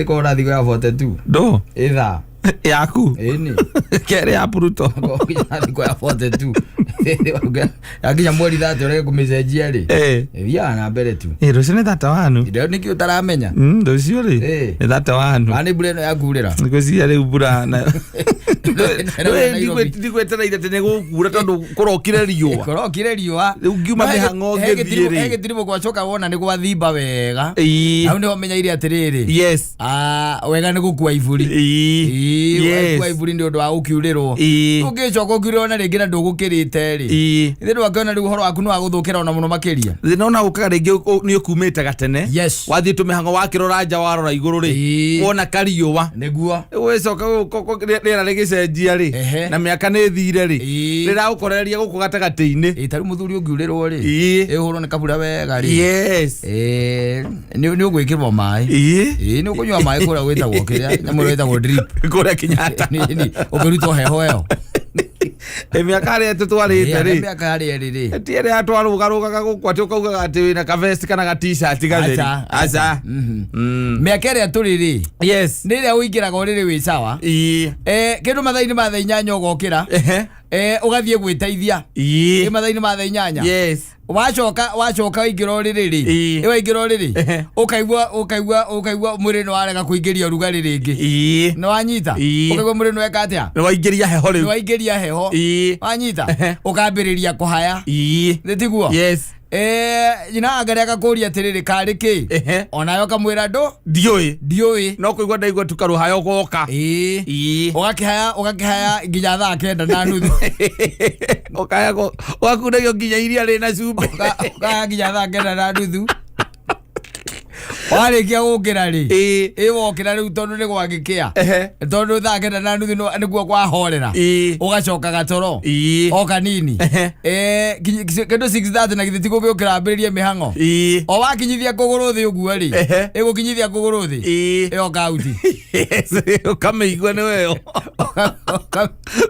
Ĩkorwo na thikũ ya 42. Ndũ Ĩthaa. yaku. Ĩni. Kerĩ ya Pluto. Ũgakinya na thikũ ya 42. Yakinya mweri 30 ũrege kũmĩcenjia rĩ. Eh. Ĩthiaga na mbere tu. Eh, rũciũ nĩ thate wanu. Rĩu nĩkĩ ũtaramenya? Rũciũ rĩ Eh. nĩ thate wanu. Kana nĩ mbura ĩno yakurĩra? Ngwĩciria rĩu mbura na Nairobi. ndigwetereire atĩ nĩ gũkura tondũ kũrokire riũa. Kũrokire riũa. Rĩu ngiuma No, he- mĩhang'o he ngĩthiĩ gĩtiribũ- rĩ. he gĩtiribũ gwacoka wona nĩ gwathimba wega. Ĩĩ. Hau nĩho menyaire atĩrĩrĩ. Yes. Ah, wega nĩ gũkua iburi. Ĩĩ. Ĩĩ, Yes. gũkua iburi nĩ ũndũ wa gũkiurĩrwo. Ĩĩ. Ũngĩcoka ũkiurĩrwo na rĩngĩ na ndũgũkĩrĩte rĩ. Ĩĩ. Ithe ndwakĩona rĩu ũhoro waku nĩ wagũthũkĩra ona mũno makĩria. Thĩna ona ũkaga rĩngĩ nĩ ũkumĩte gatene. Yes. Wathiĩ tũmĩhang'o wakĩrora nja warora igũrũ rĩ. Ĩĩ. Wona kariũa. Nĩguo. Wĩcoka rĩera rĩgĩcenjia rĩ. Ehe. Na mĩaka nĩ ĩthire rĩ. Ĩĩ. Rĩragũkorereria gũkũ gatagatĩ-inĩ. Ĩĩ, ta rĩu mũthuri ũngiurĩrwo rĩ. Ĩĩ. Ĩhũrwo nĩ kabura wega rĩ. Yes. Ĩĩ, nĩ ũgwĩkĩrwo maĩ. Ĩĩ. Ĩĩ, nĩ ũkũnyua maĩ kũrĩa gwĩtagwo kĩrĩa nyamũ ĩrĩa ĩtagwo drip. Kũrĩa Kenyatta. Nĩ ũkĩrutwo heho ĩyo. Ĩ mĩaka ĩrĩa tũtwarĩte Ĩĩ, rĩ. mĩaka harĩa ĩrĩ rĩ. Ti ĩrĩa twarũgarũgaga gũkũ atĩ ũkaugaga atĩ wĩna ka vest kana ga t-shirt gatheri. Aca, Aca. Mhm. Mĩaka ĩrĩa tũrĩ rĩ. Yes. Nĩ ĩrĩa ũingĩraga ũrĩrĩ wĩ sawa. Ĩĩ. Eh, kĩndũ mathaa-inĩ ma thaa inyanya ũgokĩra. Ehe. Eh, ũgathiĩ gwĩteithia. Ĩĩ. Ĩ mathaa-inĩ ma thaa inyanya. Yes. Wacoka wacoka waingĩra ũrĩrĩ rĩ. Ĩĩ. Ĩ waingĩra ũrĩrĩ. Ehe. Ũkaigua ũkaigua ũkaigua mwĩrĩ nĩ warega kũingĩria ũrugarĩ rĩngĩ. Ĩĩ. Nĩ wanyita? Ĩĩ. Ũkaigua mwĩrĩ nĩ weka atĩa? Nĩ waingĩria heho Nĩ rĩu. waingĩria heho. Ĩĩ. Wanyita? Ehe. Ũkambĩrĩria kũhaya. Ĩĩ. Nĩ tiguo? Yes. Eh, nyina wa Ngarĩ agakũria atĩrĩrĩ karĩ kĩ? Ehe. Onawe ũkamwĩra ndũ Ndiũĩ. ndiũĩ. No kũigua ndaigua tu karũhayo goka. Ĩĩ. Ĩĩ. Ũgakĩhaya ũgakĩhaya nginya thaa kenda na nuthu. Ũkaya ũgakunagio nginya iria rĩna cumbĩ. Ũkahaya nginya thaa kenda na nuthu. Warĩkia gũkĩra rĩ. Ĩĩ. Ĩ wokĩra rĩu tondũ nĩ gwagĩkĩa. Ehe. Tondũ thaa kenda na nuthu nĩguo kwahorera. Ĩĩ. Ũgacoka gatoro. Ĩĩ. O kanini. Ehe. Eh, kĩndũ 6:30 na githĩ ti gũgĩũkĩra ambĩrĩrie mĩhang'o. Ĩĩ. O wakinyithia kũgũrũ thĩ ũguo rĩ. Ehe. Ĩgũkinyithia kũgũrũ thĩ. Ĩĩ. Ĩyo kauti. Yes, ũkamĩigua nĩ weyo.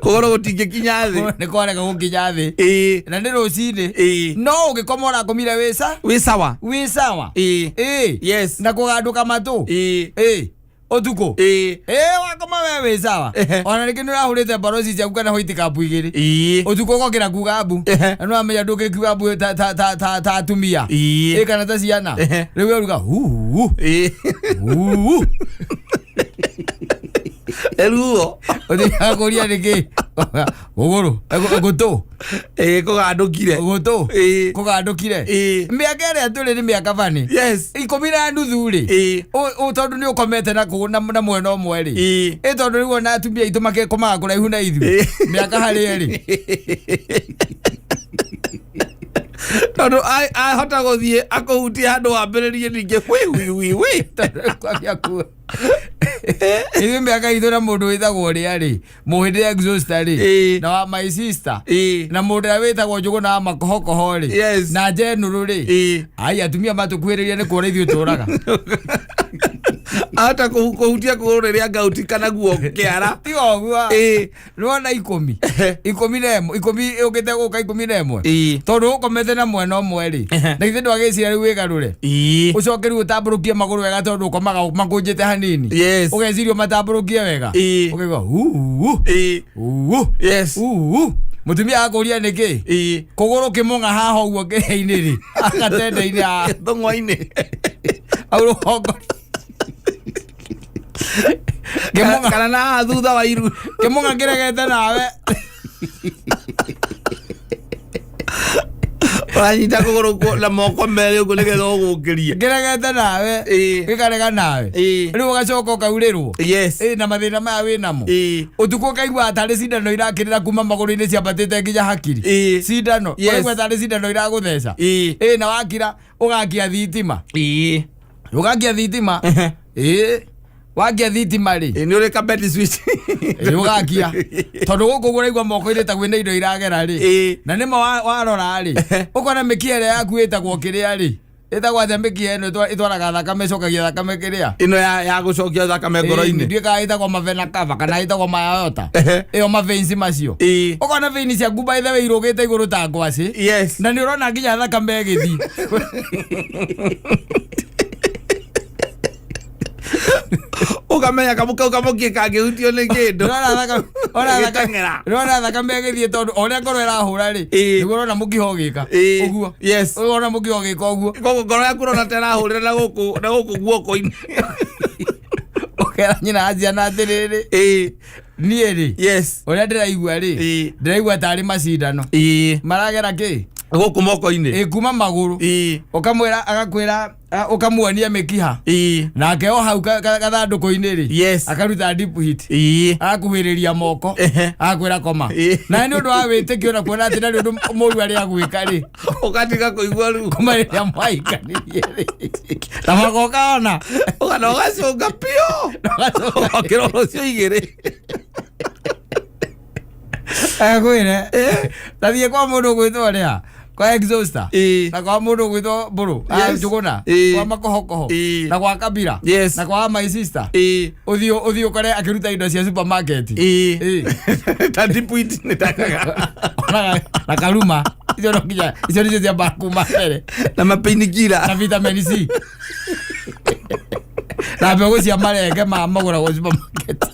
Kũgũrũ gũtingĩkinya thĩ. Nĩ kwarega gũkinya thĩ. Ĩĩ. Na nĩ rũcinĩ. Ĩĩ. No ũngĩkoma ũrakomire wĩ sa? Wĩ sawa. Wĩ sawa. Ĩĩ. Ĩĩ. Yes. Na kũgandũka matũ. Ĩĩ. Ĩĩ. Ũtukũ. Ĩĩ. Ĩĩ wakoma we wĩ sawa. Ehe. Ona rĩngĩ nĩ ũrahũrĩte mbaroci ciaku kana white cup igĩrĩ. Ĩĩ. Ũtukũ ũgokĩra kuga mbu. Ehe. Na nĩwamenya ndũngĩkiuga mbu ta ta ta ta ta atumia. Ĩĩ. Ĩ kana ta ciana. Ehe. Rĩu we ũruga huu Ĩĩ. huu. Ruo. Ũthiaga kũria nĩkĩ? Gũgũrũ. Gũtũ. Ĩĩ kũgandũkire. Gũtũ. Ĩĩ. Kũgandũkire. Ĩĩ. Mĩaka ĩrĩa tũrĩ nĩ mĩaka bani. Yes. Ikũmi na nuthu rĩ. Ĩĩ. Tondũ nĩ ũkomete na na mwena ũmwe rĩ. Ĩĩ. Ĩ tondũ rĩu ona atumia aitũ makĩkomaga kũraihu na ithuĩ. Ĩĩ. Mĩaka harĩ erĩ. Tondũ ahota gũthiĩ akũhutie handũ wambĩrĩrie ningĩ wĩ wi wi wi. Tondũ rĩu kwambia Ithuĩ mĩaka itũ na mũndũ wĩtagwo ũrĩa rĩ. Mũhĩndĩ exhauster rĩ. Ĩĩ. Na wa my sister. Ĩĩ. Na mũndũ ũrĩa wĩtagwo Njũgũna wa makohokoho rĩ. Yes. Na njenũrũ rĩ. Ĩĩ. Ai atumia matũkuhĩrĩria nĩ kuona ithuĩ tũraga. Ahota kũhutia kũgũrũ rĩrĩa ngauti kana guo kĩara. Tiga ũguo. Ĩĩ. Nĩwona ikũmi. Ikũmi na ĩmwe. Ikũmi yũkĩte gũka ikũmi na ĩmwe. Ĩĩ. Tondũ ũkomete na mwena ũmwe rĩ. Ehe. Na githĩ ndwagĩciria rĩu wĩgarũre. Ĩĩ. Ũcoke rĩu ũtambũrũkie magũrũ wega tondũ ũkomaga makũnjĩte hanini. Yes. Ũgeciria ũmatambũrũkie wega. Ĩĩ. Ũkaigua huu. Ĩĩ. Huu. Yes. Huu. Mũtumia akũria nĩkĩ? Ĩĩ. Kũgũrũ kĩmũng'a haha ũguo kĩrĩa-inĩ rĩ. Agatende-inĩ haha. Thũng'wa-inĩ. Au rũgongo. Kĩmũng'a Kana na haha thutha wa iru. kĩmũng'a kĩregete nawe. Ũranyita kũgũrũ na moko merĩ ũguo nĩgetha ũgũkĩrie. Kĩregete nawe. Ĩĩ. Gĩkarega nawe. Ĩĩ. Rĩu ũgacoka ũkaurĩrwo. Yes. Ĩĩ na mathĩna maya wĩ namo. Ĩĩ. Ũtukũ ũkaigua tarĩ cindano irakĩrĩra kuma magũrũ-inĩ ciambatĩte nginya hakiri. Ĩĩ. Cindano. Yes. Ũkaigua tarĩ cindano iragũtheca. Ĩĩ. Ĩĩ na wakira ũgakia thitima. Ĩĩ. Ũgakia thitima. Ehe. Ĩĩ. Wakia thitima rĩ. Ĩĩ nĩ ũrĩ ka bed switch. Ĩĩ ũgakia. Tondũ gũkũ ũguo ũraigua moko-inĩ ta kwĩna indo iragera rĩ. Ĩĩ. Na nĩma warora rĩ. Ũkona mĩkiha ĩrĩa yaku ĩtagwo kĩrĩa rĩ. Ĩtagwo atĩa mĩkiha ĩno ĩtwaraga thakame ĩcokagia thakame kĩrĩa? Ĩno ya gũcokia thakame ngoro-inĩ. Ndiũĩ kana ĩtagwo mavena cava kana ĩtagwo mayayota. Ehe. Ĩyo maveins macio. Ĩĩ. Ũkona vein ciaku by the way irũgĩte igũrũ ta ngwacĩ. Yes. Na nĩ ũrona nginya thakame ĩgĩthiĩ. Ũkamenya kamũ kau kamũkie kangĩhutio nĩ kĩndũ. Ndĩrona thakame ona thakame Ĩgĩteng'era. ndĩrona thakame ĩgĩthiĩ tondũ o ũrĩa ngoro ĩrahũra rĩ Ĩĩ. nĩguo ũrona mũkiha ũgĩka Ĩĩ. ũguo Yes. ũrona mũkiha ũgĩka ũguo Koguo ngoro yaku ũrona ta ĩrahũrĩra na gũkũ guoko-inĩ. Ũkera nyina wa ciana atĩrĩrĩ, Ĩĩ. niĩ rĩ, Yes. ũrĩa ndĩraigua rĩ, Ĩĩ. ndĩraigua tarĩ macindano Ĩĩ. maragera kĩ Gũkũ moko-inĩ. Ĩ, kuma magũrũ. Ĩĩ. Ũkamwĩra, agakwĩra, ũkamuonia mĩkiha. Ĩĩ. Nake o hau gathandũkũ-inĩ rĩ, Yes. akaruta deep heat, Ĩĩ. agakuhĩrĩria moko, agakwĩra koma. Ĩĩ. Na nĩ ũndũ wa wĩtĩkio na kuona atĩ ndarĩ ũndũ mũru arĩ agwĩka rĩ, Ũgatiga kũigua ruo. kuma rĩrĩa mwahikanirie rĩ, ta magoka ona Ũgana ũgacũnga piũ. Ũgokĩra rũciũ 2. Akwĩre tathiĩ kwa mũndũ ũgwĩtwo rĩa kwa exhauster, Ĩĩ. na kwa mũndũ ũgwĩtwo mbũrũ, Yes. Njũgũna, Ĩĩ. kwa makohokoho, Ĩĩ. na kwa kabira, Yes. na kwa my sister, Ĩĩ. ũthiĩ ũkore akĩruta indo cia supermarket. Ĩĩ. Ĩĩ. Ta deep heat nĩ takaga. Ona na karuma icio no nginya icio nĩcio ciambaga kuma mbere. Na mapainikira. Na vitamin C na mbegũ cia marenge ma magũragwo supermarket.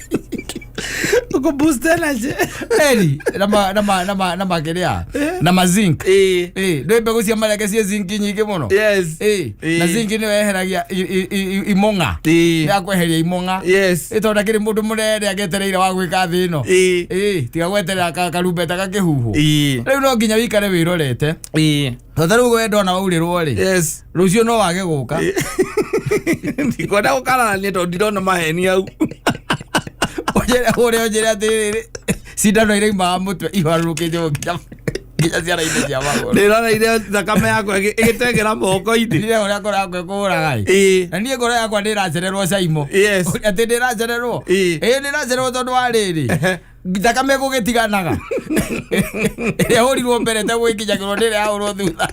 Ũkũ boost energy. Eri na ma na ma na ma na makĩrĩa na ma zinc. Ĩĩ. Ĩĩ, ndũĩ mbegũ cia marenge ciĩ zinc nyingĩ mũno. Yes. Ĩĩ, na Ĩĩ. zinc nĩyo yeheragia imong'a. Ĩĩ. Ya kweheria imong'a. Yes. Ĩ, tondũ ndakĩrĩ mũndũ mũnene angĩetereire wa gwĩka thĩ ĩno. Ĩĩ. Ĩĩ, tiga gweterera karumbeta gakĩhuhwo. Ĩĩ. Rĩu no nginya wĩikare wĩrorete, Ĩĩ. tondũ ta rĩu we ndona waurĩrwo rĩ, Yes. rũciũ no wage gũka. Ndikwenda gũkararania tondũ ndirona maheni hau. Ũnjĩre ũrĩa, ũnjĩre atĩrĩrĩ, cindano iraumaga mũtwe iharũrũkĩte ũguo nginya ciara-inĩ cia magũrũ. Ndĩroreire thakame yakwa ĩgĩteng'era moko-inĩ. Ndire ũrĩa ngoro yakwa ĩkũhũraga ĩ. Ĩĩ. Na niĩ ngoro yakwa ndĩracererwo caimo. Yes. Atĩ ndĩracererwo. Ĩĩ. Ĩĩ, ndĩracererwo tondũ wa rĩrĩ, thakame ĩgũgĩtiganaga, ĩrĩa hũrirwo mbere tegwĩkinyagĩrwo nĩ ĩrĩa yahũrwo thutha.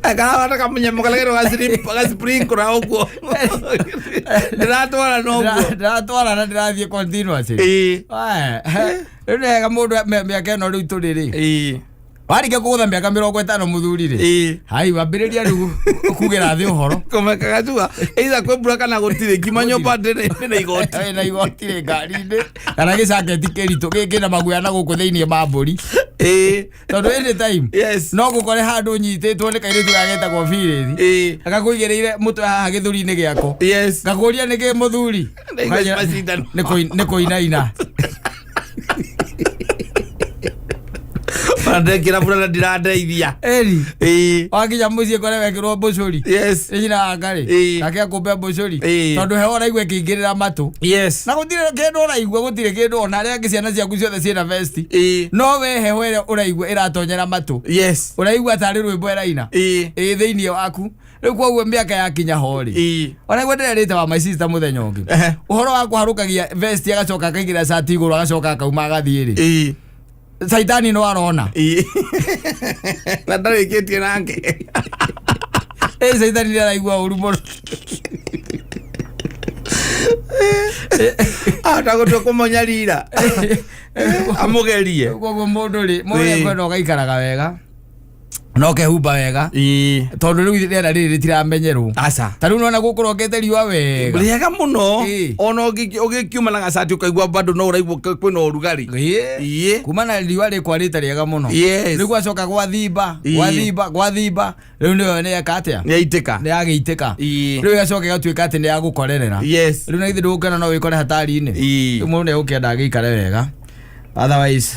Karahota kamunyamũ karĩa getagwo gasprinkler ũguo ndĩratwara noguo. Ndĩratwara na ndĩrathiĩ continuously. Ĩĩ. Rĩu nĩ wega mũndũ mĩaka ĩno rĩu tũrĩ rĩ, Ĩĩ. warĩkia kũgũtha mĩaka 50, mũthuri rĩ, Ĩĩ. hai, wambĩrĩria rĩu kugĩra thĩ ũhoro. Kũmekaga cua either kwĩ mbura kana gũtirĩ, ngima nyũmba ndĩrĩ na igoti. Na igoti rĩ ngari-inĩ kana gĩcaketi kĩritũ kĩna maguoya na gũkũ thĩinĩ ma mbũri, Ĩĩ. tondũ anytime Yes. no gũkore handũ nyitĩtwo nĩ kairĩtu gagetagwo birĩthi, Ĩĩ. agakũigĩrĩire mũtwe haha gĩthũri-inĩ gĩako, Yes. ngakũria nĩkĩ mũthuri. Ndaigua macindano. Nĩ kũinaina. Ona ndekĩra mbura na ndirandeithia. Eri Ĩĩ. wakinya mũciĩ kore wekĩrwo mbũcũri Yes. nĩ nyina wa ngarĩ, Ĩĩ. nake akũmbe mbũcũri, Ĩĩ. tondũ heho ũraigua ĩkĩingĩrĩra matũ, Yes. na gũtirĩ kĩndũ ũraigua, gũtirĩ kĩndũ, ona arĩa angĩ ciana ciaku ciothe ciĩna vesti, Ĩĩ. no we heho ĩrĩa ũraigua ĩratonyera matũ, Yes. ũraigua tarĩ rwĩmbo ĩraina Ĩĩ. ĩ thĩinĩ waku. Rĩu koguo mĩaka yakinya ho rĩ, Ĩĩ. ona iguo ndĩrerĩte wa my sister mũthenya ũngĩ, ũhoro wa kũharũkagia vest agacoka akaigĩrĩra cati igũrũ agacoka akauma agathiĩ rĩ, Ĩĩ. caitani no arona. Ĩĩ. Na ndarĩkĩtie nake. Ĩ, caitani nĩ araigua ũru mũno. Ahota gũtua kũmũnyarira amũgerie. Koguo mũndũ rĩ, mũndũ Ĩĩ. ekwenda ũgaikaraga wega na ũkehumba wega, Ĩĩ. tondũ rĩu rĩera rĩrĩ rĩtiramenyerwo. Aca. Ta rĩu nona gũkũrokete riũa wega. Rĩega mũno. Ĩĩ. Ona ũgĩkiuma na gacati ũkaigua bado no ũraigua kwĩna ũrugarĩ. Ĩĩ. Ĩĩ. Kuma na riũa rĩkwarĩte rĩega mũno. Yes. Rĩu gwacoka gwathimba, Ĩĩ. gwathimba, gwathimba, rĩu nĩyo nĩyeka atĩa? Nĩyaitĩka. Nĩ yagĩitĩka. Ĩĩ. Rĩu ĩgacoka ĩgatuĩka atĩ nĩ yagũkorerera. Yes. Rĩu na githĩ ndũgũkena no wĩkore hatari-inĩ? Ĩĩ. Rĩu mũndũ nĩegũkĩenda agĩikare wega, otherwise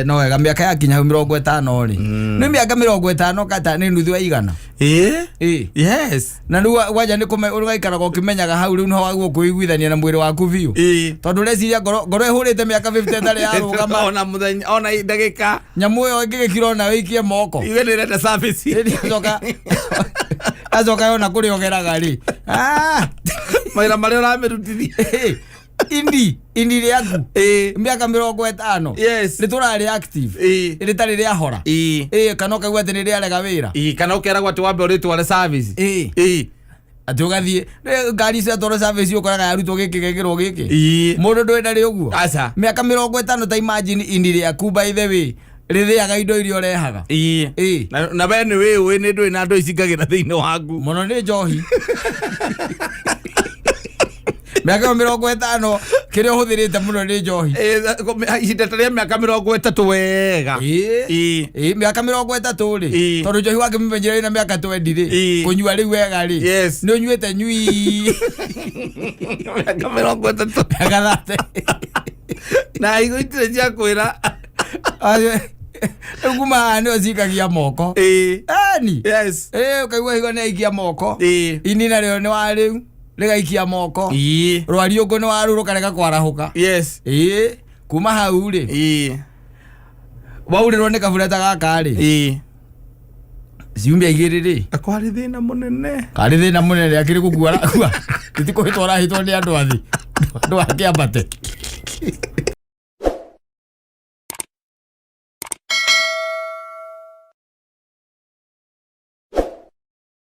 no wega mĩaka yakinya hau 50 rĩ, nĩ mĩaka 50 kata nĩ nuthu ya 100. Ĩĩ. Ĩĩ. Yes. Na rĩu wanja nĩ ũgaikaraga ũkĩmenyaga hau rĩu nĩho wagwo kwĩiguithania na mwĩrĩ waku biũ, Ĩĩ. tondũ ũreciria ngoro ĩhũrĩte mĩaka 50 ĩtarĩ yarũgama. Ona mũthenya ona ndagĩka. Nyamũ ĩyo ĩngĩgĩkira ona wĩikie moko. Iwe nĩrenda service. Ĩni acoka yona kũrĩa ũgeraga rĩ. Ah! Mawĩra marĩa ũramĩrutithia. Indi rĩaku, Ĩĩ. mĩaka 50, Yes. nĩ tũrarĩ active, Ĩĩ. rĩtarĩ rĩahora. Ĩĩ. Ĩĩ, kana ũkaigua atĩ nĩ rĩarega wĩra. Ĩĩ, kana ũkeragwo atĩ wambe ũrĩtware service. Ĩĩ. Ĩĩ. Atĩ ũgathiĩ ngari ciatwarwo service ũkoraga yarutwo gĩkĩ gekĩrwo gĩkĩ. Ĩĩ. Mũndũ ndũĩ ndarĩ ũguo. Aca. Mĩaka 50, ta imagine ini rĩaku, by the way, rĩthĩaga indo iria ũrehaga. Ĩĩ. Ĩĩ. Na we nĩ wĩũĩ nĩ ndũĩ na andũ icingagĩra thĩinĩ waku. Mũno nĩ njohi. Mĩaka ĩyo 50 kĩrĩa ũhũthĩrĩte mũno nĩ njohi. Ihinda ta rĩa mĩaka 30 wega. Ĩĩ. Ĩĩ, mĩaka 30 rĩ, tondũ njohi wakĩmĩmenyera ĩna mĩaka 20 rĩ, kũnyua rĩu wega rĩ, nĩ ũnyuĩte nyui Mĩaka 30. Mĩaka 30. Na higo itirĩ cia kwĩra. Rĩu kuma haha nĩo cikagia moko. Eni. Ĩĩ, ũkaigua higo nĩ aikia moko. Ini narĩo nĩ wa rĩu rĩgaikia moko. Rwariũngũ nĩ wa rĩu rũkarega kwarahũka. Ĩĩ, kuma hau rĩ, waurĩrwo nĩ kabureta gaka rĩ, ciumia 2 rĩ, Kwarĩ thĩna mũnene. Karĩ thĩna mũnene akĩrĩ gũkua arakua. Titi kũhĩtwo arahĩtwo nĩ andũ athi andũ akĩambate.